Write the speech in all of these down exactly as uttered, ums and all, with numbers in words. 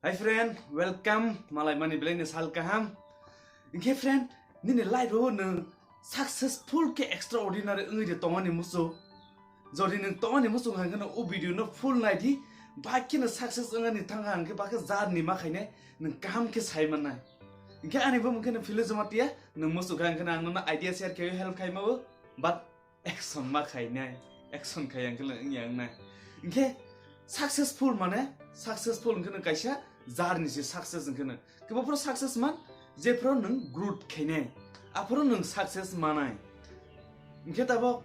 Hi friend, welcome. Malai mani belai ni sal kaham. Inke friend, nini life o nwng successful ke extraordinary wngwi de tongani musu. Jodi nwng tongani musu hangke no u video no full nai di. Bai ke no success wngani thang hangke ba ke jar ni ma khaine nwng kaham ke sai mannai. Inke ani bo mungke no philo joma tiya nwng musu hangke no ang no idea share khe help khai ma o. But action ma khainai, action khai ang khe wngya wngnai. Hinkhe successful mane, successful hinkhe no kaisa journey se success hinkhe no. Kebo phoro success man, je phoro nwng growth khainai, aphoro nwng success manai. Hinkhe tabo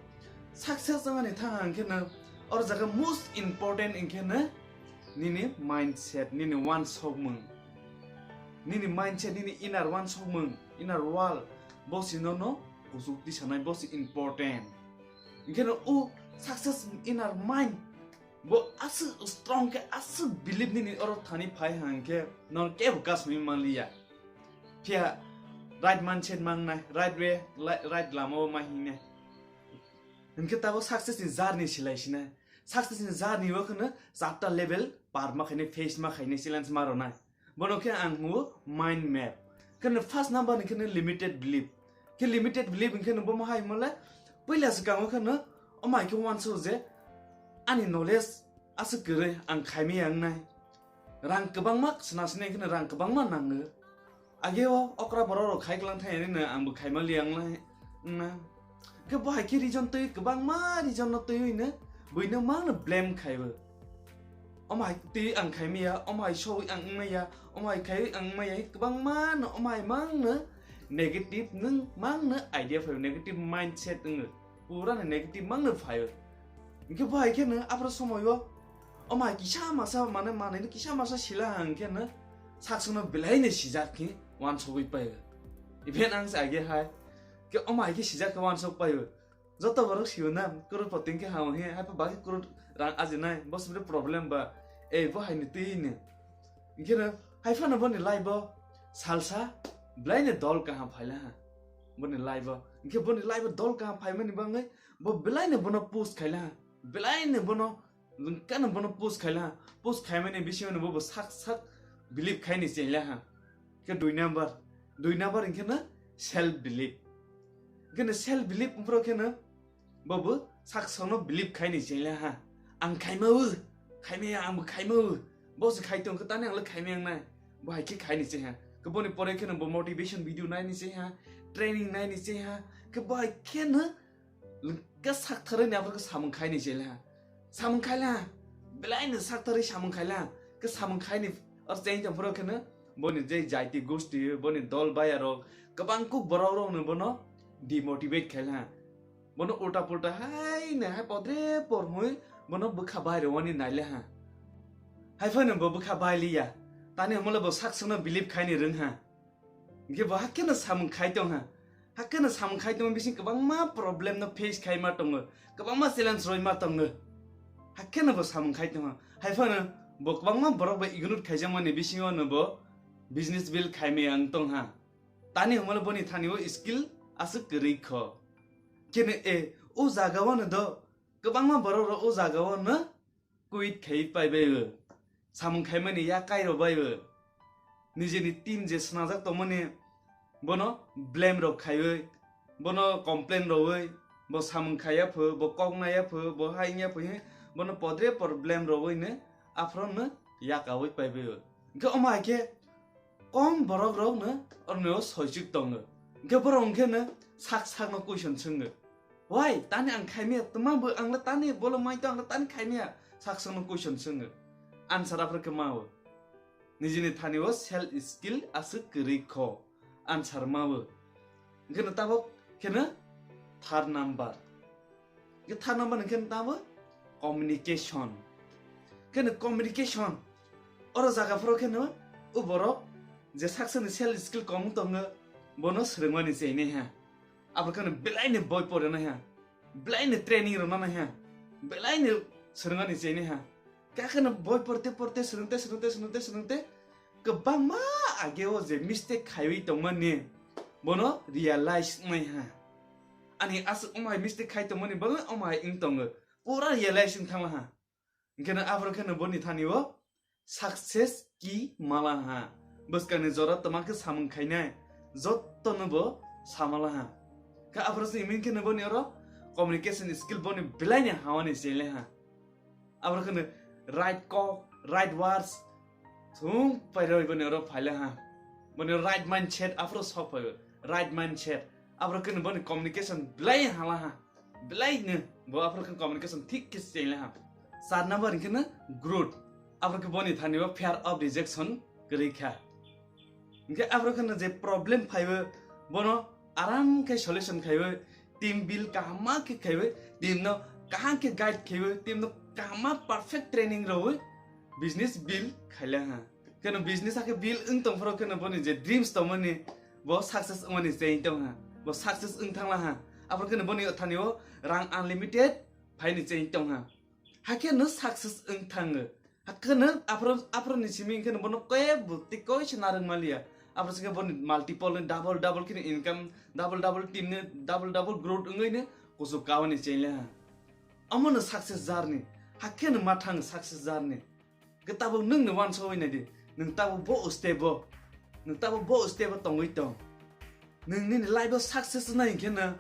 success wngani thang hinkhe no, oro jaga most important hinkhe no nini mindset, nini wansokmung. Nini mindset, nini inner wansokmung, inner world, bo si no no kuchuk tisanai, bo si important. Hinkhe no o success inner mind bo aswk strong khe, aswk believe nini oro thani phai hang khe no kebo kasmi manliya. Phiya right mindset mangnai, right way, li-, right lama o ma hingnai. Hinkhe tabo success ni journey silai sinai. Success ni journey o kheno chapter level par ma khainai, face ma khainai, challenge ma rwnai. Bono khe ang huo mind map. Kheno first number ni kheno limited belief. Khe limited belief hinkhe no bo ma hai mole, puila swkang o kheno o mai khe wanso je ani knowledge aswk kwrwi ang khaimaya wngnai. Rang kwbangma sna sini kheno rang kwbangma nango. Age o okra borok rok khai klang thai ani no ang bo khaima liang lai wngna. Khe bo hai khe region twi kwbangma region no twiwi no buino mang no blame khaibo. Omo hai twi ang khaimaya, omo hai soi ang wngmaya, omo hai khaiwi ang wngmaya, kwbangma no omo hai mang no negative nwng mang no idea phaibo, negative mindset wngo. Pura ni negative mang no phaibo. Hinkhe bo hai khe no aphro somoyo omo hai kisa masa mane manwi no kisa masa sila hang khe no saksuno belai no sijak khe wansogwi paio. Even ang se age hai khe omo hai khe sijak khe wansok paio. Joto borok sio na crorepoti khe hamo he hai bagwi crore rang ajinai bo sibire problem ba ei bo hai ni twi ni. Hinkhe no hai phano boni life o salsa belai no dol kaham phaila ha boni life o. Hinkhe boni life o dol kaham phaimani bagwi bo belai no bono push khaila ha, belai no bono Nwng kano bono push khaila, push khaimani bisingo no bo sak sak believe khaini chengla ha. Khe dui number, dui number hinkhe no self belief. Hinkhe no self belief umphro khe no bo bo sak sakno believe khaini chengla ha. Ang khaima o, khaimaya ang bo khaima o. Bo se khai tong khe tani ang le khaimaya nai. Bo hai khe khaini cheng ha. Khe boni pore khe no bo motivation video naini cheng ha, training naini cheng ha. Khe bo hai khe no Lengka saktharwi ni aphuru khe samung khaini chela. Samung khaila. Belai no saktharwi samung khaila. Khe samung khaini or cheng jang phuru kheno boni je jaiti gusti, boni dol baya rok, kwbang kuk borok rok no bono demotivate khaila. Bono ulta pulta hai ne hai podre por hoi bono bwkha bai rwani naile ha. Hai phano bo bwkha bai liya. Tani hamle bo sak sakno believe khaini rwng ha. Hinkhe bo hakheno samung khai tong ha. Hakheno samung khai tongma bising kwbangma problem no face khai ma tongo. Kwbangma challenge roi ma tongo. Hakheno bo samung khai tong ha. Hai phano bo kwbangma borok bai ignore khaijakmani bisingo no bo business build khai maya wng tong ha. Tani hwnmale boni thani o skill aswk kwrwi kho. Kene e o jaga o no do kwbangma borok rok o jaga o no quit khai pai bai o. Samung khaimani ya kai rw bai o. Nijeni team je snajak tongmani bono blame rok khaiwi, bono complain rwwi, bo samung khaiya pho, bo kok naiya pho, bo hai wngya pho, bono podre por blame rwwi ne aphron no yakawi pai bai o. Hinkhe omo hai khe kom borok rok no orno soichik tongo. Hinkhe borok hinkhe no sak sak no question swngo. Why? Tani ang khaimaya, tma bo ang le tani bolo mai to ang le tani khaimaya. Sak sak no question swngo. Answer aphro khe ma o. Nijini thani o self skill aswk kwrwi kho. Answer ma o. Hinkhe no tabok kheno third number. Hinkhe third number hinkhe no tamo communication. Kheno communication. Oro jaga phoro kheno o borok je sak sakni self skill kom tongo bono swrwngmani chengni ha. Abo kheno belai ni boi pore nai ha, belai ni training rwna nai ha, belai ni swrwngani chengni ha. Kha kheno boi porte porte swrwngte swrwngte swrwngte swrwngte kwbangma age o je mistake khaiwi tongmani bono realize wngnai ha. Ani aswk omo hai mistake khai tongmani bagwi omo hai wng tongo, pura realize wng thangma ha. Hinkhe no aphuru kheno boni thani o success ki mala ha. Bwskangni jora twma khe samung khainai, jotto no bo samala ha. Kha aphuru se imin khe no boni oro communication skill boni belai ni hawani chele ha. Aphuru khe no right kok, right words, thung pairoi boni oro phaile ha. Boni right mindset aphuru sok phaibo, right mindset. Aphuru khe no boni communication belai hala ha. Belai no bo aphuru khe communication thik khe chele ha. Char number hinkhe no growth. Aphuru khe boni thani bo fear of rejection kwrwi kha. Hinkhe aphuru khe no je problem phaibo bono aram khe solution khaibo, team build kaham khe khaibo, team no kaham khe guide khaibo, team no kaham perfect training rwi business build khaile ha. Khe no business hakhe build wng tong phuru khe no boni je dreams tongmani bo success wngmani cheng tong ha, bo success wng thangla ha. Aphuru khe no boni thani o rang unlimited phaini cheng tong ha. Hakhe no success wng thango. Hakhe no aphuru, aphuru ni simi khe no bono kebo tei koi se narwk maliya. Aphuru se khe boni multiple ni double double khe ni income, double double team ni double double growth wngwi no kuchuk kauni cheng le ha. Omo no success journey. Hakhe no ma thang success journey. Khe tabuk nwng ni uansugwi nai di. Nwng tabuk bo step o. Nwng tabuk bo step o tongwi tong. Nwng nini life o success nai hinkhe no,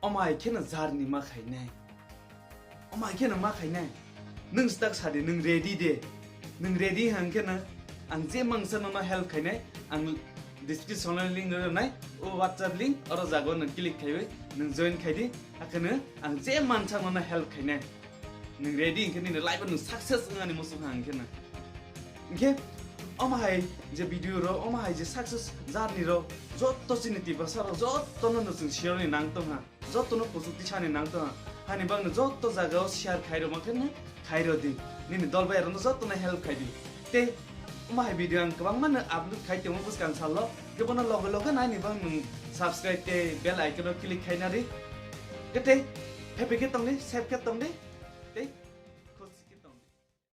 omo hai khe no journey ma khainai. Omo hai khe no ma khainai. Nwng stak sadi, nwng ready de. Nwng ready hang khe no, ang je mangsa nono help khainai. Ang description o link rwnai, o WhatsApp link, oro jaga o nwng click khaiwi nwng join khai di. Hakhe no ang je mansa nono help khainai. Nwng ready hinkhe nini life o nwng success wngani muchung ha hinkhe no. Hinkhe omo hai je video rok, omo hai je success journey rok, jotto chini Tiprasa rok jotto no nwng chwng share ni nang tong ha, jotto no kuchuk tisani nang tong ha. Hani bagwi jotto jaga o share khai rwma khe no khai rw di, nini dol bai rok no jotto no help khai di. Tei omo hai video ang kwbangma no upload khai tongo bwskang salo, khe bono loge loge naini bagwi nwng subscribe tei bell icon o click khai na di. Khe tei happy khe tong di, safe khe tong di, tei